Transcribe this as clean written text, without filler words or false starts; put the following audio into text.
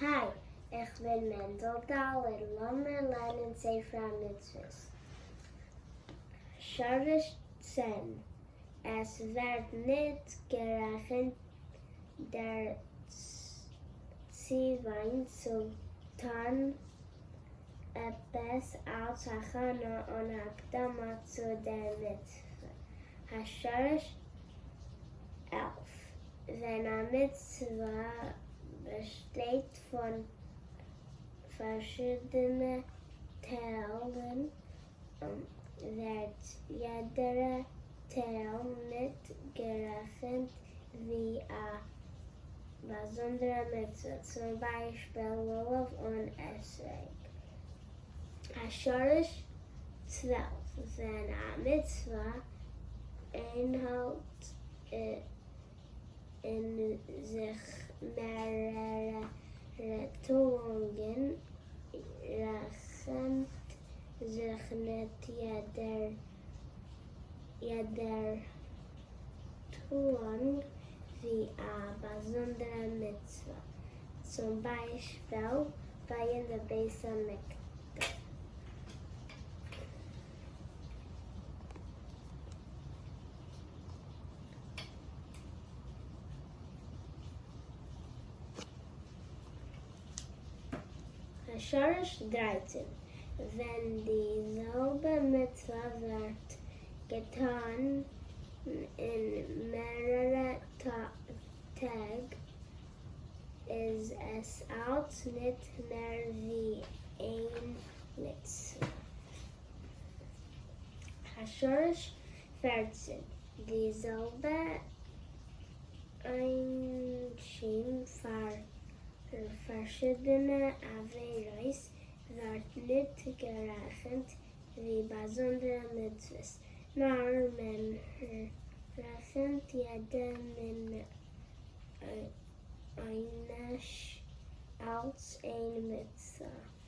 היי, איך בין מענדל ד', לאמיר לערנען ספר המצוות. שורש 10, עס ווערט ניט גערעכנט דער ציוויי צו טאן עפעס אלס הכנה און הקדמה צו דער מצוה. השורש 11, ווען א מצוה באשטייט פון פארשידענע טיילן, ווערט יעדערע טייל ניט גערעכנט ווי א באזונדערע מצוה, צום ביישפיל לולב און אתרוג. השורש 12, ווען א מצוה ענהאלט אין זיך מערערע טואונגען, רעכנט זיך ניט יעדער טואונג ווי א באזונדערע מצוה, צום ביישפיל בויען די בית המקדש. השורש 13, ווען די זעלבע מצוה ווערט געטאן אין מערערע טעג, איז עס אלץ ניט מער ווי איין מצוה. השורש 14, די זעלבע עונשים פאר פארשידענע עבירות ווערט ניט גערעכנט ווי באזונדערע מצוות, נאר מען רעכנט יעדע מין עונש אלס איין מצוה.